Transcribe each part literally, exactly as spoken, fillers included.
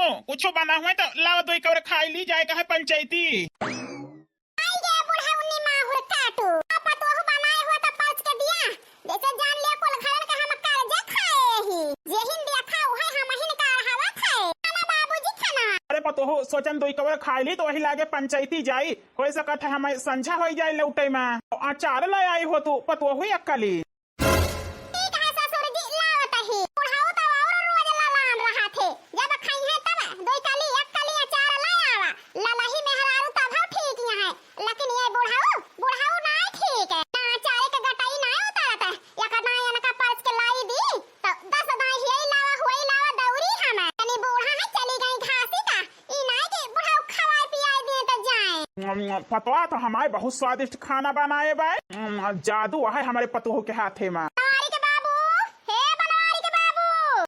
कुछ बना हुआ तो लावा, दो एक और खाई ली जाए, कहे पंचायती। आई गे बुढ़ऊ निमाहुर काटू, आ पतोहू बनाए हुआ तो परस के दिया, जैसे जान लिया कुल घरन का हम कर्जे खाए ही, जेहिन दिया था उहे हमहिन का हवा खाए। खाना बाबूजी खाना। अरे पतोहू, सोचन दो एक और खाई ली तो वही लागे पंचायती जाई, हो सकत है हमें संझा होई जाए लौटे में। अचार ले आई हो तू पतोहू अक्कली। ठीक है ससुर जी, लावत ही। बुढ़ऊ तो और रोज ललान रहा थे, जब खाई है तब दो कली एक कली अचार ले आवा। ललही मेहरारू तब ठीक यहाँ है, लेकिन ये बुढ़ऊ, बुढ़ऊ नाय ठीक है। ना अचारे के गटाई नाय उतारत है, एक ना इनका परस के लाई दी, तो दस दाई हियई लावा, हुई लावा दौरी हम। तनी बूढ़ा है, चली गई घासी का, ई नाय कि बुढ़ऊ खवाए पियाए दिए तो जाए। पतवा तो हमारे बहुत स्वादिष्ट खाना बनाए बाय। हम्म, जादू है हमारे पतोह के हाथे में। बनवारी के बाबू, हे बनवारी के बाबू।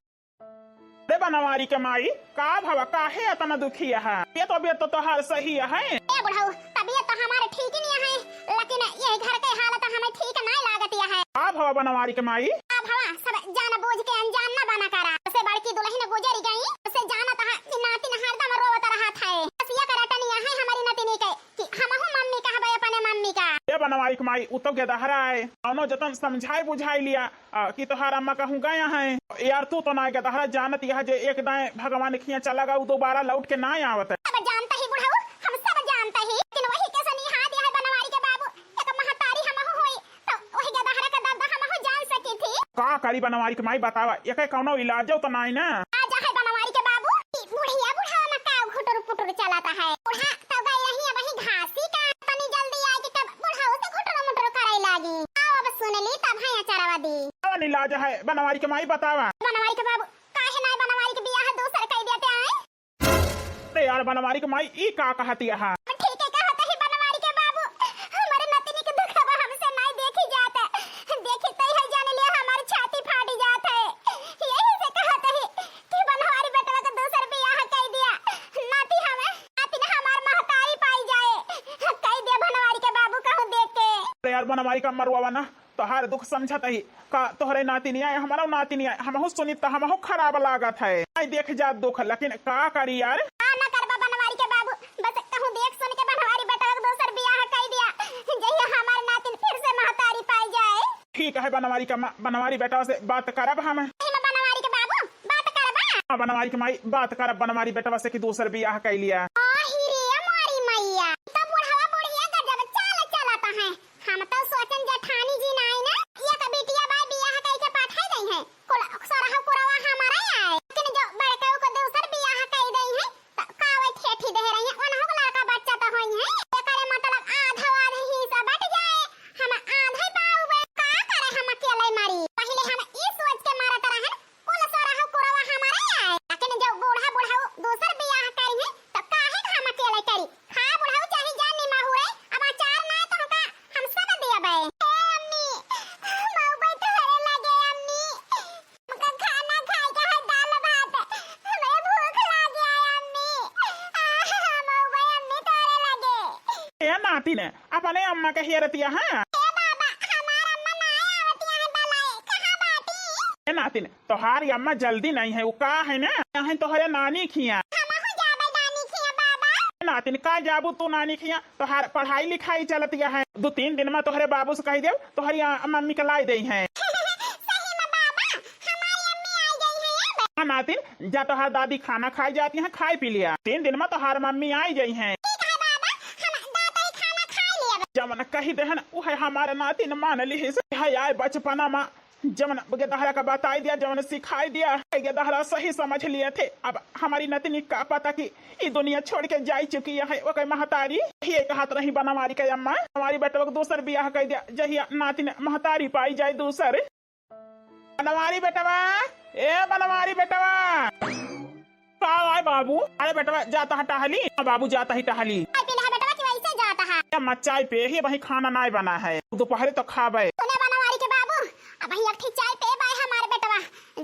अरे बनवारी के माई, का भवा, काहे इतना दुखी है? ये तबियत तो तोहार सही है। ए बुढ़ऊ, तबियत तो हमारे ठीक ही नहीं है, लेकिन ये घर के हालत हमें ठीक नहीं लागत है। का भवा बनवारी के माई? का भवा, सब जान बूझ के अनजान न बना करा। से बड़की दुल्हन गुजर गई, से जानत है कि नातिन हरदम रोवत रहत है। बस ये करटनी है हमारी नतिनी के कि हमहू मम्मी कहबे अपने मम्मी का। ए बनवारी के माई, उ तो गेदहरा है, कौनो जतन समझाए बुझाए लिया, आ, कि तोहार अम्मा कहूँ गया है। यार तू तो ना गेदहरा जानत यह जे एक दाएं भगवान खिया चला गऊ, दोबारा लौट के ना आवत है। सब जानत ही बुढ़ऊ, हम सब जानत ही, लेकिन वही के सनी हाथ यह बनवारी के बाबू, एक महतारी हमहू होई, तो वही गेदहरा का दर्द हमहू जान सकी थी। का करी बनवारी के माई बतावा, एके कौनो इलाजो तो नाई ना? आ जा है बनवारी के बाबू, ई बुढ़िया बुढ़ावा में का घुटुर पुटुर चलाता है। बूढ़ा तो गई रही है वही घासी का, तनी जल्दी आए कि कब बुढ़ाऊ से घुटुर मुटुर करे लागी। आओ अब सुन ली तब है अचारवा दी। कौन इलाज है बनवारी के माई बतावा? बनवारी के बाबू, काहे नाई बनवारी के बियाह दूसर कई देते आए? अरे यार बनवारी के माई, ई का कहत यहा? ठीक है कहत ही बनवारी के बाबू, हमारे नतिनी के दुखवा हमसे नाई देखी जात। देखी तई है जान लिया हमार छाती फाटी जात है। यही से कहत ही कि बनवारी बेटवा के दूसर बियाह कई दिया। नाती हमें, नाती ने हमार महतारी पाई जाए। कई दिया बनवारी के बाबू कहूँ देख के। अरे यार बनवारी का मरुआ ना, तोहार दुख समझत ही। का तोहरे नातिनिया है, हमरो नातिनिया है, हमहू सुनी त हमहू खराब लागत है। आई देख जात दुख, लेकिन का करी यार? का ना करबा बनवारी के बाबू, बस कहूँ देख सुन के बनवारी बेटवा के दोसर बियाह कई दिया, जहिया हमार नातिन फिर से महतारी पाई जाए। ठीक है बनवारी का माँ, बनवारी बेटवा से बात करब हम। सही में बनवारी के बाबू, बात करबा? हाँ बनवारी के माई, बात करब बनवारी बेटवा से कि दोसर बियाह कई लिया। आही रे हमारी मैया, तब बुढ़वा बुढ़िया गजब चाल चलत है। हम तो सोचन जेठानी जी नाई ना, एक बिटिया बाई बियाह कई के पठाई दई है। कुल सोरह कुरवा हमारा आए, लेकिन जो बड़कऊ को दूसर बियाह कई दई है, त का वही ठेठी दे रही है, उन्हों को लड़का बच्चा तो होई है। एकरे मतलब आधा आधा हिस्सा बट जाए, हम आधा ही पाउबे। का करे हम अकेले मरी, पहले हम ई सोच के मरत रहन, कुल सोरह कुरवा हमारे आए, लेकिन जब बूढ़ा बुढ़ऊ दूसर बियाह करी है, तो काहे के हम अकेले करी? खा बुढ़ऊ चाहे जा निमाहू रे, अब अचार ना तो हमका हम सब देबे। ए अम्मी, मउबे तोहरे लगे अम्मी, हमका खाना खाए के है दाल भात, हमें भूख लागे है अम्मी, आह, मउबे अम्मी तोहरे लगे। ए नातिन, अपने अम्मा के हेरतिया है? ए बाबा, हमार अम्मा ना आवतिया है बलाए, कहाँ बाटी? ए नातिन, तोहार अम्मा जल्दी नहीं है, वो का है ना, यहाँ तोहरे नानी खिया। हमहू जाबे नानी खिया बाबा। ए नातिन, का जाबू तू नानी खिया? तोहार पढ़ाई लिखाई चलतिया है, दो तीन दिन में तोहरे बाबू से कही देव, तोहरी आ, मम्मी के लाई दे है। सही में बाबा, हमारी अम्मी आई गई है अब। हाँ नातिन, जा तोहार दादी खाना खाई जाती है, खाई पी लिया, तीन दिन में तोहार मम्मी आई गई है। ठीक है बाबा, हम दादा ही खाना खाई लिया। जवन कही देहन, उहे हमार नातिन मान लिहिस। है आए बचपना मा, जवन गेदहरा का बताई दिया, जवन सिखाई दिया, गेदहरा सही समझ लिए थे। अब हमारी नतिनी का पता कि ई दुनिया छोड़ के जाई चुकी है, ओकर महतारी। ये कहत रही बनवारी के अम्मा, हमारी बेटवा के दूसर बियाह कर दिया, जहिया नातिन महतारी पाई जाए दूसर। बनवारी बेटवा, ए बनवारी बेटवा। का आए बाबू? अरे बेटवा, जाता है टहली? हाँ बाबू, जाता ही टहली। चाय पी ले बेटवा कि वैसे जाता है? ए अम्मा, चाय पे ही, वही खाना नाय बना है, दोपहरे तो खाबे। सुने बनवारी के बाबू, अब वही एक ठी चाय पे बाय हमारे बेटवा।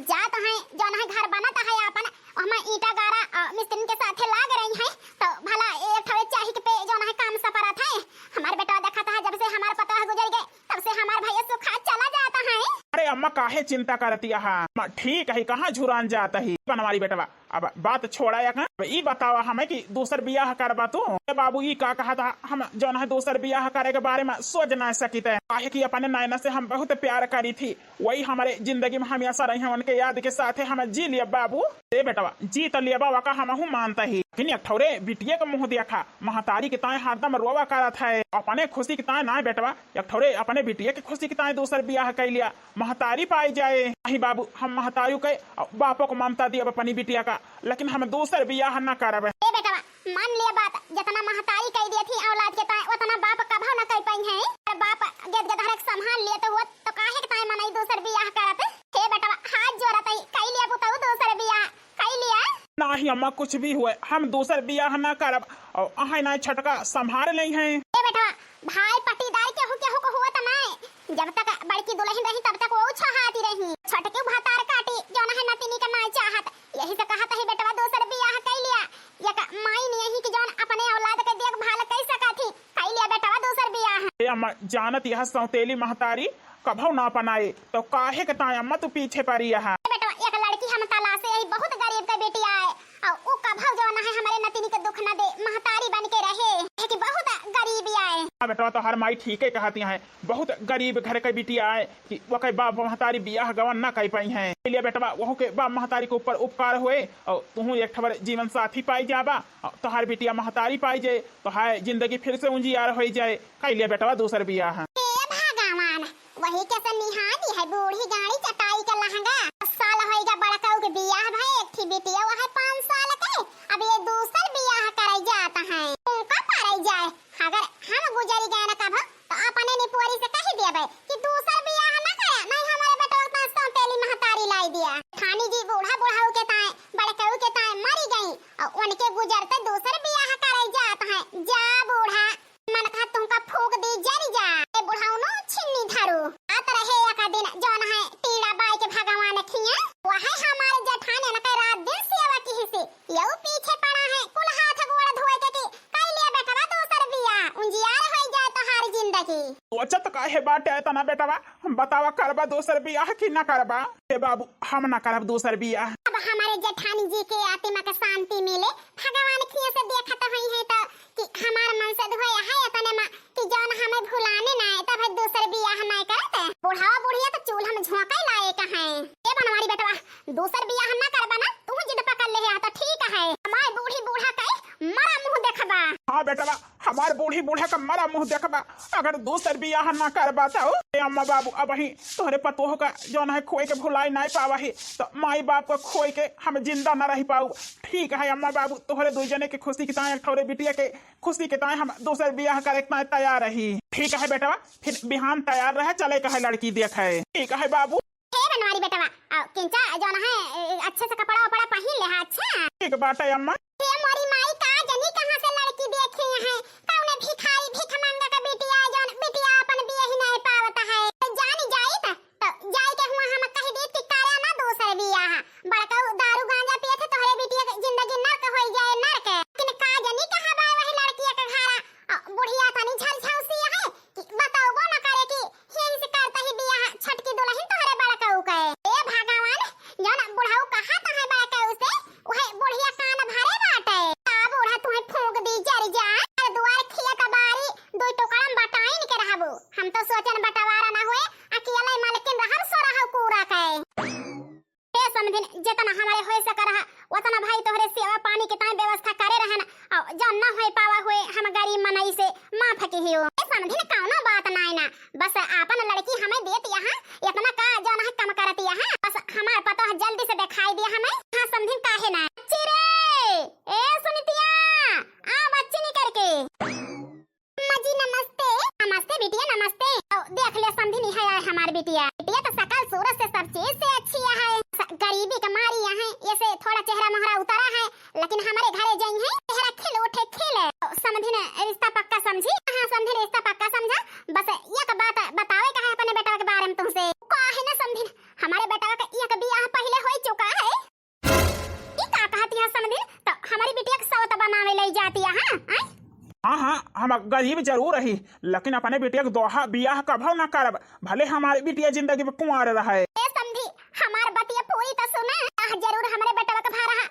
जात है, जौन है घर बनत है आपन, हम ईटा गारा, अ, मिस्त्रिन के साथे लाग रही हैं, तो भला एक ठवे चाही के पे जौन है काम सपरत है। हमारे बेटवा देखत है, जब से हमार पतवा गुजर गए, तब से हमार भैया सुखा चला जाता है। अरे अम्मा, काहे चिंता करती है? अम्मा, ठीक है, कहाँ झुरान जाता है बनवारी बेटवा? अब बात छोड़ा या का? अब ई बतावा हमें कि दूसर बियाह करबा तू? ए बाबू, ई का कहत ह? हम जौन है दूसर बियाह करे के बारे में सोच ना सकित है, काहे कि अपने नैना से हम बहुत प्यार करी थी, वही हमारे जिंदगी में हमेशा रही हैं, उनके याद के साथ हम जी लिया बाबू। ए बेटवा, जी तो लिया बाबा का हमहू मानता ही, लेकिन एक ठौरे बिटिया के मुंह देखा, महतारी के ताए हरदम रोवा करत है, अपने खुशी के ताए ना बेटवा, एक ठौरे अपने बिटिया के खुशी के ताए दूसर बियाह कर लिया, महतारी पाई जाए। नहीं बाबू, हम महतारी के बापों को ममता दिया अपनी बिटिया का, लेकिन हम दूसर बियाह न करब। ए बेटवा, मान लिया बात, जितना महतारी कह दिए थी औलाद के ताए, उतना बाप कभो न कह पाई है। अरे बाप गेद गेदहर के संभाल लिए तो हुआ, तो काहे के ताए मनई दूसर बियाह करत? हे बेटवा, हाथ जोड़त ही, कह लिया पुतऊ दूसर बियाह, कह लिया। नाही अम्मा, कुछ भी हुए, हम दूसर बियाह ना करब, और अहे ना छोटका संभाल ले हैं। ए बेटवा, भाई पट्टीदार केहू केहू को हुआ तो नहीं, जब तक बड़की दुल्हन रही तब तक वो छहाती रही, छोटकी भतार काटी जो ना है नतिनी के ना चाहत, यही से कहत ही बेटवा दूसर बियाह कह लिया, एक माई नहीं कि जौन अपने औलाद के देखभाल कर सकत ही, कह लिया बेटवा दूसर बियाह। ए अम्मा, जानत यह सौतेली महतारी कभौ ना अपनाए, तो काहे के ताए अम्मा तू पीछे पड़ी है? ए बेटवा, एक लड़की हम तलाशे ही, बहुत गरीब के बेटी आए, और उ कभौ जो ना है हमारे नतिनी के दुख न दे, महतारी बन के रहे, ये कि बहुत गरीबी आए। हाँ बेटवा, तो हर माई ठीके कहती हैं, बहुत गरीब घर के बिटिया आए कि वो के बाप महतारी बियाह गवन ना कर पाई हैं। इसलिए बेटवा, वहू के बाप महतारी के ऊपर उपकार हुए और तुहू एक ठवर जीवन साथी पाई जाबा, और तोहार बिटिया महतारी पाई जाए, तोहार जिंदगी फिर से उजियार हो जाए। कह लिया बेटवा दूसर बियाह। हे भगवान, वही के से निहाती है बूढ़ी गाड़ी चटाई के लहंगा। दस साल होइगा बड़कऊ के बियाह भए, एक थी बिटिया वह है पाँच साल के, अब ये दूसर बियाह करे जात है। उनका पड़े जाए, अगर हम गुजरी गए न कभो, तो अपने निपोरी से कही देबे कि दूसर बियाह न करे, नहीं हमारे बेटवा के ताए सौतेली महतारी लाई दिया। थानी जी बूढ़ा बुढ़ऊ के ताए, बड़कऊ के ताए मरी गई, और उनके गुजरते दूसर बियाह करे जात है। जा बूढ़ा, मन कहा तुमका फूंक दी, जरी जा। ए बुढ़ाउनो छिन्नी धरू। आत रहे एक दिन जौन है टीड़ा बाई के भगवान खिया, वह हमारे जेठानी न के रात दिन सेवा की हिसी। यऊ पीछे पड़ा है, कुल हाथ गोड़ धोए के की, कई लिया बेटवा दूसर बियाह, उजियार होई जाए तोहार जिंदगी। सोचत काहे बाटे इतना बेटवा, बतावा करबा दूसर बियाह कि ना करबा? ए बाबू, हम ना करब दूसर बियाह। अब हमारे जेठानी जी के आत्मा के शांति मिले, भगवान खिया से देखत होई है तो कि हमार मन से धोया है इतने मा कि जौन हमें भुलाने ना है, तब है दूसर बियाह ना करत। बुढ़ावा बुढ़िया तो चूल्हा में झोंके लायक है। ए बनवारी बेटवा, दूसर बियाह ना करबा ना, तू जिद पकड़ ले है तो ठीक है। हमार बूढ़ी बूढ़ा कई मरा मुंह देखबा। हाँ बेटवा, हमार बूढ़ी बूढ़ा का मरा मुंह देखबा, अगर दूसर बियाह ना करबा तो। ए अम्मा बाबू, अबही तोहरे पतोह का जौन है खोए के भुलाई ना पावा ही, तो माई बाप को खोए के हम जिंदा ना रह पाऊ। ठीक है अम्मा बाबू, तोहरे दो जने के खुशी के ताए, एक ठौरे बिटिया के खुशी के ताए हम दूसर बियाह करे के ताए तैयार रही। ठीक है बेटवा, फिर बिहान तैयार रहे, चले कहे लड़की देखे। ठीक है बाबू। हे बनवारी बेटवा, आओ किंचा जौन है, ए, अच्छे से कपड़ा वपड़ा पहिन ले, हाँ, अच्छा। ठीक बाटे अम्मा। हे मोरी माई, का जनी कहाँ से लड़की देखे हैं, कौने भिखारी भिख मंगा का बिटिया, जौन बिटिया अपन बियाह ही नहीं पावत है। तो जानी जाइत, तो जाई के हुआ हम कह दीत कि करा ना दूसर बियाह। बड़कऊ दारू गांजा पिए थे, तोहरे बिटिया के जिंदगी नर्क होई जाए, नर्क। लेकिन का जनी कहाँ बा वही लड़किया के घरा। अ, बुढ़िया तनी झलझौसी है कि बतौबो न करे कि यही से करता ही बियाह छोटकी दुल्हन तोहरे बड़कऊ के। ए भगवान, जौन बुढ़ऊ कहा तो है बड़कऊ से, वही बुढ़िया कान भरे बाटे। का बूढ़ा तुहे फूंक दी जर जा, घर दुआर खेत बारी दुई टुकड़ा में बटाइन के रहबू। हम तो सोचन बंटवारा ना होए, अकेले मालकिन रहब सोरह पूरा के। ए समधिन, जेतना हमरे होए सके रहा, ओतना भाई तोहरे सेवा पानी के ताई व्यवस्था करे रहन, और जौन ना होए पावा हुए, हम गरीब मनई से माफ किहियो। ए समधिन, कौनो बात नाई ना, बस आपन लड़की हमें देत यहाँ, इतना का जौन है कम करत यहाँ, बस हमार पतोह जल्दी से दिखाई दिया हमें। हाँ समधिन, काहे ना। चिरे, ए सुनितिया, आ बच्ची निकर के। अम्मा जी नमस्ते। नमस्ते बिटिया नमस्ते। ओ, देख ले समधिन, है आए हमार बिटिया। बिटिया तो सकल सूरत से सब चीज से अच्छी है। स-, गरीबी के मारी है, ऐसे थोड़ा चेहरा मोहरा उतरा है, लेकिन हमारे घरे जाई है, चेहरा खिल उठे खिल। ओ, समधिन रिश्ता पक्का समझी? हाँ समधिन रिश्ता पक्का समझा। बस एक बात बतावे का है अपने बेटा के बारे में तुमसे। काहे ना समधिन, हमारे बेटा का एक बियाह पहले हो चुका है। ई का कहत यहाँ समधिन? तो हमारी बिटिया के सौत बनावे ले जाती है, हाँ? आय? हाँ, हाँ, हम गरीब जरूर रही, लेकिन अपने बिटिया के दोहा बियाह कभो ना करब, भले हमारी बिटिया जिंदगी में कुंवार रहे। ए समधी, हमार बतिया पूरी तो सुना। आह, जरूर हमरे बेटवा के भरा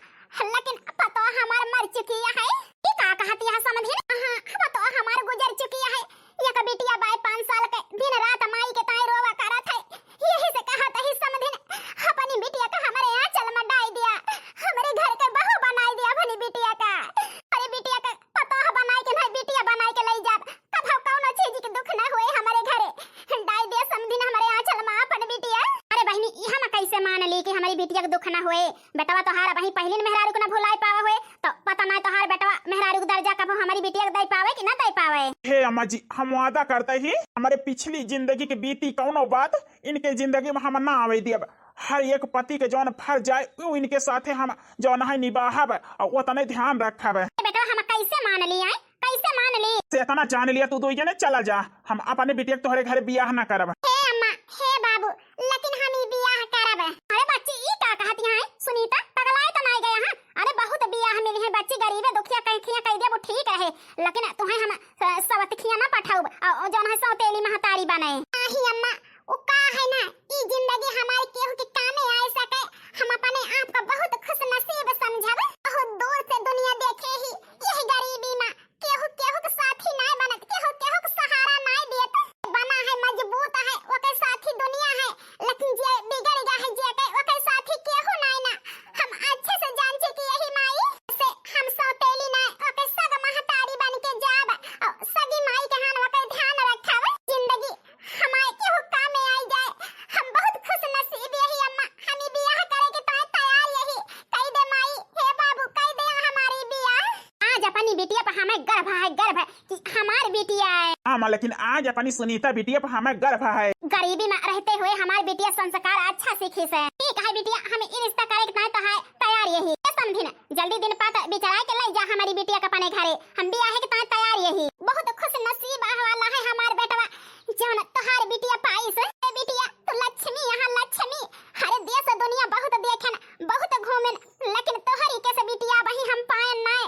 अम्मा जी, हम वादा करते ही, हमरे पिछली जिंदगी के बीती कौनो बात इनके जिंदगी में हम ना आवे दियब। हर एक पति के जौन फर्ज आए, उ इनके साथे हम जौन है निबाहब और उतने ध्यान रखब। ए बेटवा, हम कैसे मान ली आए? कैसे मान ली? से इतना जान लिया, तू दोई जने चला जा, हम अपने बिटिया के तोहरे घरे बियाह ना करब। हे अम्मा, हे बाबू, लेकिन हम ई बियाह करब। अरे बच्ची, ई का कहती हैं सुनीता? पगलाए तो नाई गया है? अरे बहुत बियाह मिली है बच्ची, गरीबे दुखिया कैथिया कह दे वो ठीक रहे, लेकिन तुहें हम स-, सवतखिया ना पठाउब, अ, जौन है सौतेली महतारी बने। नाही अम्मा, उ का है ना, ई जिंदगी हमारे केहू के कामे आए सके। हम अपने आप को बहुत खुश नसीब समझब। बहुत दूर से दुनिया देखे ही, यही गरीबी में केहू केहू के साथी नाय बनत, केहू केहू के सहारा नाय दियत। बना है, मजबूत है, ओके साथी दुनिया है, लेकिन जे बिगड़ गया है, जे के ओके साथी केहू नाय ना। हम अच्छे से जान छी कि यही माई से हम सौतेली नाय, ओके सग महतारी बन के जाब, और सगी माई के हान ओके ध्यान रखब। जिंदगी हमारे केहू काम में आई जाए। हम बहुत खुश नसीब यही अम्मा, हम ई बियाह करे के तय-, तैयार यही। कह दे माई, हे बाबू, कह दे हमारी बियाह। आज अपनी बिटिया पर हमें गर्व है, गर्व है कि हमार बिटिया है। हाँ माँ, लेकिन आज अपनी सुनीता बिटिया पर हमें गर्व है। गरीबी में रहते हुए हमार बिटिया संस्कार अच्छा सीखी से। ठीक है बिटिया, हम ई रिश्ता करे के तय-, तैयार यही। ए समधिन, जल्दी दिन पात बिचारा के ले जा हमारी बिटिया के अपने घरे। हम बियाह के तय-, तैयार यही। बहुत खुश नसीब वाला है हमार बेटवा, जौन तोहार बिटिया पाइस। ए बिटिया, तू लक्ष्मी यहाँ लक्ष्मी। हर देश दुनिया बहुत देखेन, बहुत घूमेन, लेकिन तोहरी के से बिटिया वही हम पाएन नाय।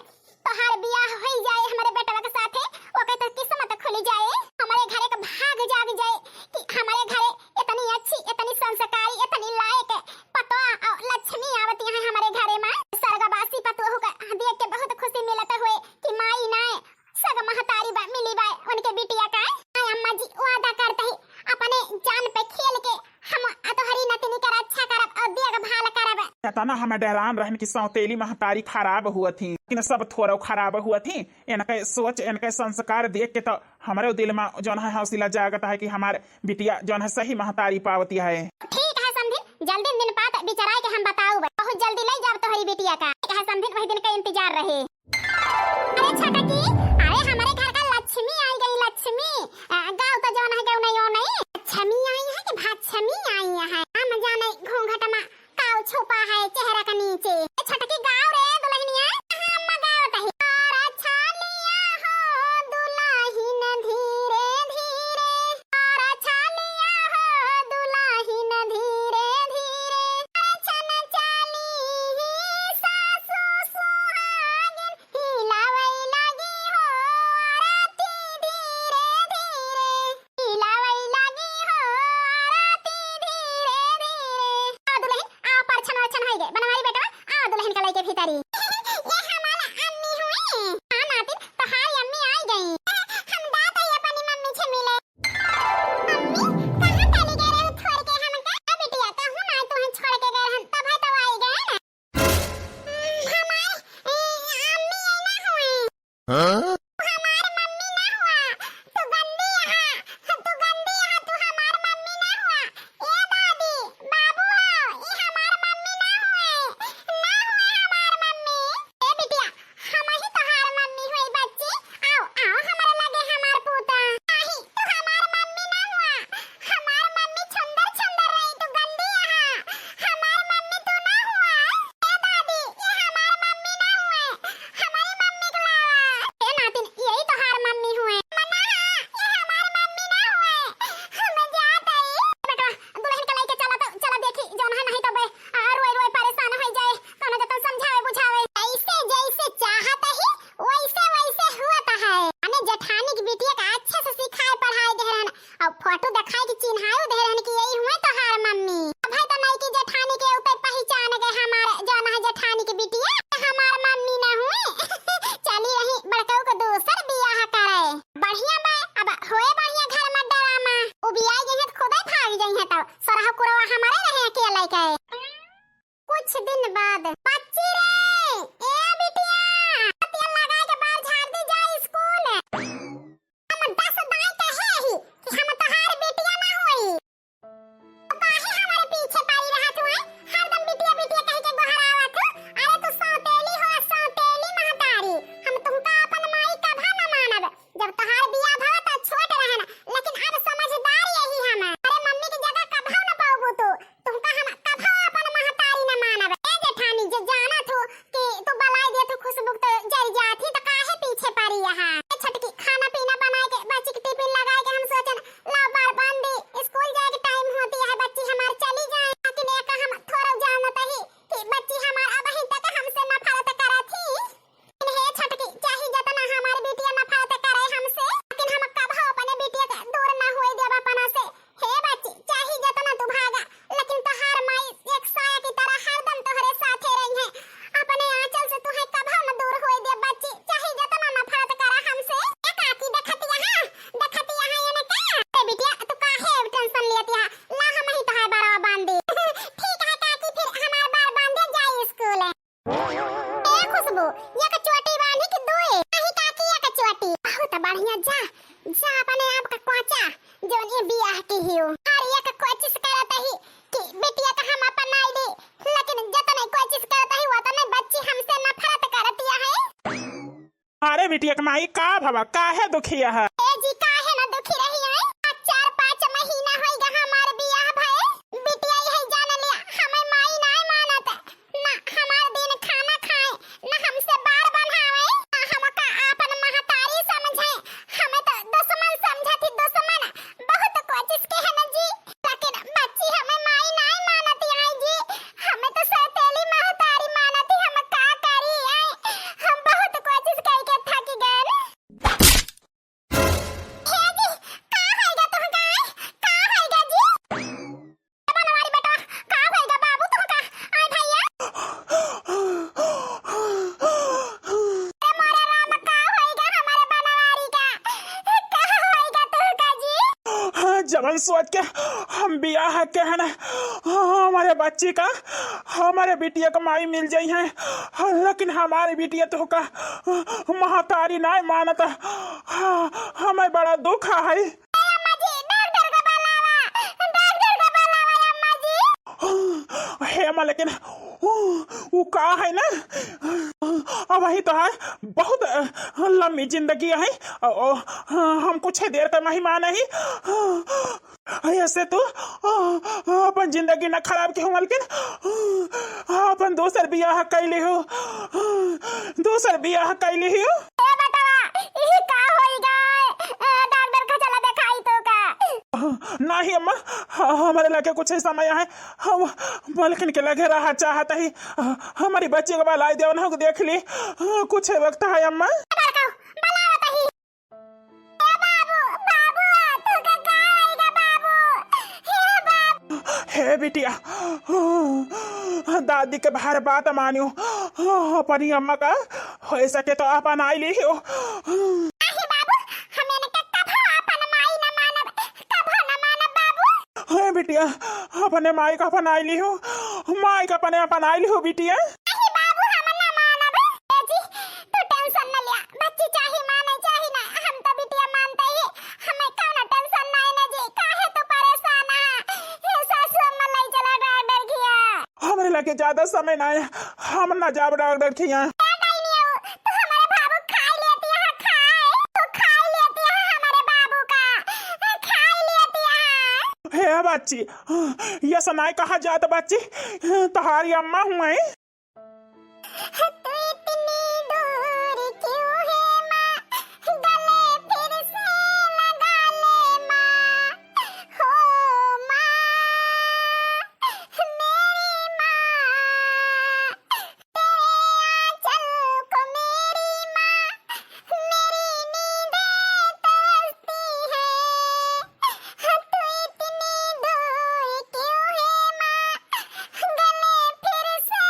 तोहार बियाह होई जाए हमरे बेटवा के साथे, ओके तो किस्मत खुल जाए, हमरे घरे के भाग जाग जाए कि हमरे घरे इतनी अच्छी, इतनी संस्कारी, इतनी लायक पतोह और लक्ष्मी आवती है हमरे घरे में। स्वर्गवासी पतोह का देख के बहुत खुशी मिलत हुए कि माई नाय, सग महतारी बा, मिली बा उनके बिटिया का। आय अम्मा जी, वादा करते ही अपने जान पे खेल के हम तोहरी नतनी का रक्षा करब और देखभाल करब। इतना हम डरान रहन कि सौतेली महतारी खराब हुआ थी, लेकिन सब थोड़ा खराब हुआ थी। इनके सोच, इनके संस्कार देख के तो हमरे दिल में जौन है हौसला जागत है कि हमार बिटिया जौन है सही महतारी पावती है। ठीक है समधिन, जल्दी दिन पात बिचारा के हम बताउब। बहुत जल्दी ले जाब तोहरी बिटिया का। ठीक है समधिन, वही दिन का इंतजार रहे। अरे छोटकी, अरे हमरे घर का लक्ष्मी आई गई, लक्ष्मी। आ, गाँव तो जौन है, गाँव नहीं, ओ नहीं। लक्ष्मी आई है कि भाछमी आई है? हम जाने घूंघट में काऊ छुपा है चेहरा के नीचे। ए छोटकी, गाओ रे दुल्हनिया। हाँ अम्मा, गाओ तही। अरे छालिया हो दुल्हिन धीरे धीरे, अरे छालिया हो दुल्हिन धीरे धीरे, अरे छन चाली ही सासु सुहागिन, हिलावै लागी हो आरती धीरे धीरे, हिलावै लागी हो आरती धीरे धीरे। आ दुल्हन, आ परछन वरछन होई गे, बनवारी बेटवा, आ दुल्हन का लइके भीतरी। वो, एक चोटी बानी कि दुई? नहीं काकी, एक चोटी। बहुत बढ़िया, जा, जा अपने आप का कोचा, जौन ये बियाह की हियो। और एक कोचिस करत ही कि बिटिया का हम अपनाई ली, लेकिन जतने कोचिस करत ही, वतने बच्ची हमसे नफरत करतिया है। अरे बिटिया के माई, का भवा, काहे दुखिया है? ए जी, काहे ना दुखी रही है? आज चार पाँच महीना होइगा हमार बियाह भए। बिटिया यही जान लिया, हमें माई नाय मानत। ना हमार दिन खाना खाए, ना हमसे बार बन्हावे, ना हमका आपन महतारी समझे। हमें तो दुश्मन समझत ही, दुश्मन। बहुत कोचिस के है ना जी, लेकिन बच्ची हमें माई नाय मानत आई जी। हमें तो सौतेली महतारी मानत ही, हम का करी आई? हम बहुत कोचिस करके थक गए। हे जी, का होइगा तुहका? का होइगा जी? ए बनवारी बेटा, का होइगा बाबू तुहका? आय भैया। अरे मोरे राम, का होइगा हमारे बनवारी का? का होइगा तुहका जी? हाँ, जवन सोच के हम बियाह के है ना, हमारे बच्ची का, हमारे बिटिया का माई मिल जाई है, लेकिन हमारी बिटिया तुहका महतारी नाय मानत। हमें बड़ा दुख है। ए अम्मा जी, डॉक्टर का बुलावा, डॉक्टर का बुलावा अम्मा जी। हे अम्मा, लेकिन उ, उ का है ना, अब वही तो है, बहुत, अ, लंबी जिंदगी है। अ, अ, हम कुछ देर का मेहमान है। ऐसे तू, अ, अ, अपन जिंदगी ना खराब के हो, मलकिन, अ, अपन दोसर बियाह कैले हो, अ, दोसर बियाह कैले हो। ए बेटवा, ई का होई गए? अ, डॉक्टर का चला देखाई तो का? अ, नहीं अम्मा, ह-, हमारे लगे कुछ समय है, हम मलकिन के लगे रहा चाहत ही। अ, हमारी बच्ची को बुलाई दे, उन्हें देख ली। अ, कुछ वक्त है अम्मा। ए बड़का, बुलावत ही। ए बाबू, बाबू, तू का का होइगा बाबू? हे बाबू। हे बिटिया, दादी के बाहर बात मानियो, अपनी अम्मा का हो सके तो अपन आई ली हो। नहीं बाबू, हम इनके कभो अपन माई न मानब, कभो न मानब बाबू। हे बिटिया, अपने माई का अपन आई ली हो, माई का अपने अपन आई ली हो बिटिया। नहीं बाबू, हम ना मानब। ए जी, तू टेंशन न लिया, बच्ची चाही माने चाही ना, हम तो बिटिया मानते ही, हमें कौनो टेंशन नहीं ना जी। काहे तू परेशान है? ये सासू अम्मा ले चला डॉक्टर खिया। हमरे लगे ज्यादा समय ना है, हम ना जाब डॉक्टर खिया। ए डाइनियो, तू हमारे बाबू खाई लेती है, खाए, तू खाई लेती है हमारे बाबू का, खाई लेती है। हे बच्ची, ये सनाई कहाँ जात बच्ची? तोहारी अम्मा हुए। तू इतनी दूर क्यों है माँ, गले फिर से लगा ले माँ, हो माँ, मेरी माँ, तेरे आंचल को मेरी माँ, मेरी नींदें तरसती है। तू इतनी दूर क्यों है माँ, गले फिर से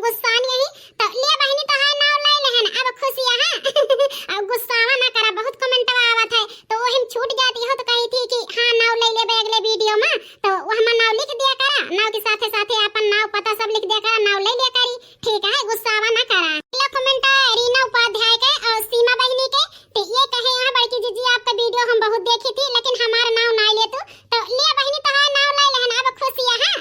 गुस्सान यही, तो ले बहिनी, तोहार नाव ले लेहन, अब खुश या, हाँ? अब गुस्सावा ना करा, बहुत comment आवत है, तो वही में छूट जाती हो तो कही थी कि हाँ, नाव ले लेबे अगले video में, तो वो हमार नाव लिख दिया करा, नाव के साथे साथे अपन नाव पता सब लिख दिया करा, नाव ले लिया करी, ठीक है, गुस्सावा ना करा। अगला comment है रीना उपाध्याय के और सीमा बहिनी के, तो ये कहे हैं बड़की जीजी, आपका video हम बहुत देखी थी, लेकिन हमार नाव ना ले तू, तो ले बहिनी, तोहार नाव ले लेहन, अब खुश या, हाँ?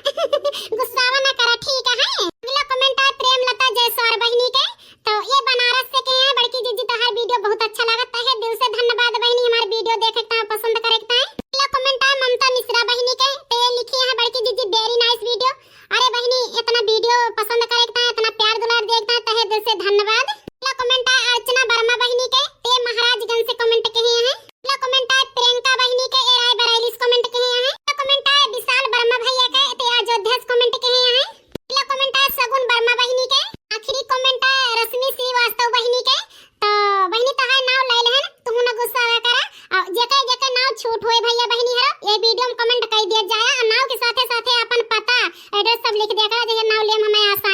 गुस्सावा ना करा, ठीक है। अगला comment है प्रेमलता जायसवाल बहिनी के, तो ये बनारस से कहे हैं बड़की जीजी, तोहार video बहुत अच्छा लगा, तहे दिल से धन्यवाद बहिनी, हमार video देखे के ताईं, पसंद करे के ताईं। अगला comment है ममता मिश्रा बहिनी के, तो ये लिखी हैं बड़की जीजी, very nice video। अरे बहिनी, इतना video पसंद करे के ताईं, इतना प्यार दुलार देख ताईं, तहे दिल से धन्यवाद। अगला comment है अर्चना वर्मा बहिनी के, ते महाराजगंज से comment किहे हैं। अगला comment है प्रियंका बहिनी के, ए रायबरेली से comment किहे हैं। अगला comment है विशाल वर्मा भैया के, ते अयोध्या से comment किहे हैं। अगला comment है सगुन वर्मा बहिनी के। आखिरी comment है रश्मि श्रीवास्तव बहिनी के। तो बहिनी, तोहार नाव ले लेहन, तू ना गुस्सा हुआ करा। और जेके जेके नाव छूट होए भैया बहिनी हरो, ये video में comment कर दिया जाए और नाव के साथे साथे अपन पता, address सब लिख दिया करा, जैसे नाव लेम हमें आशा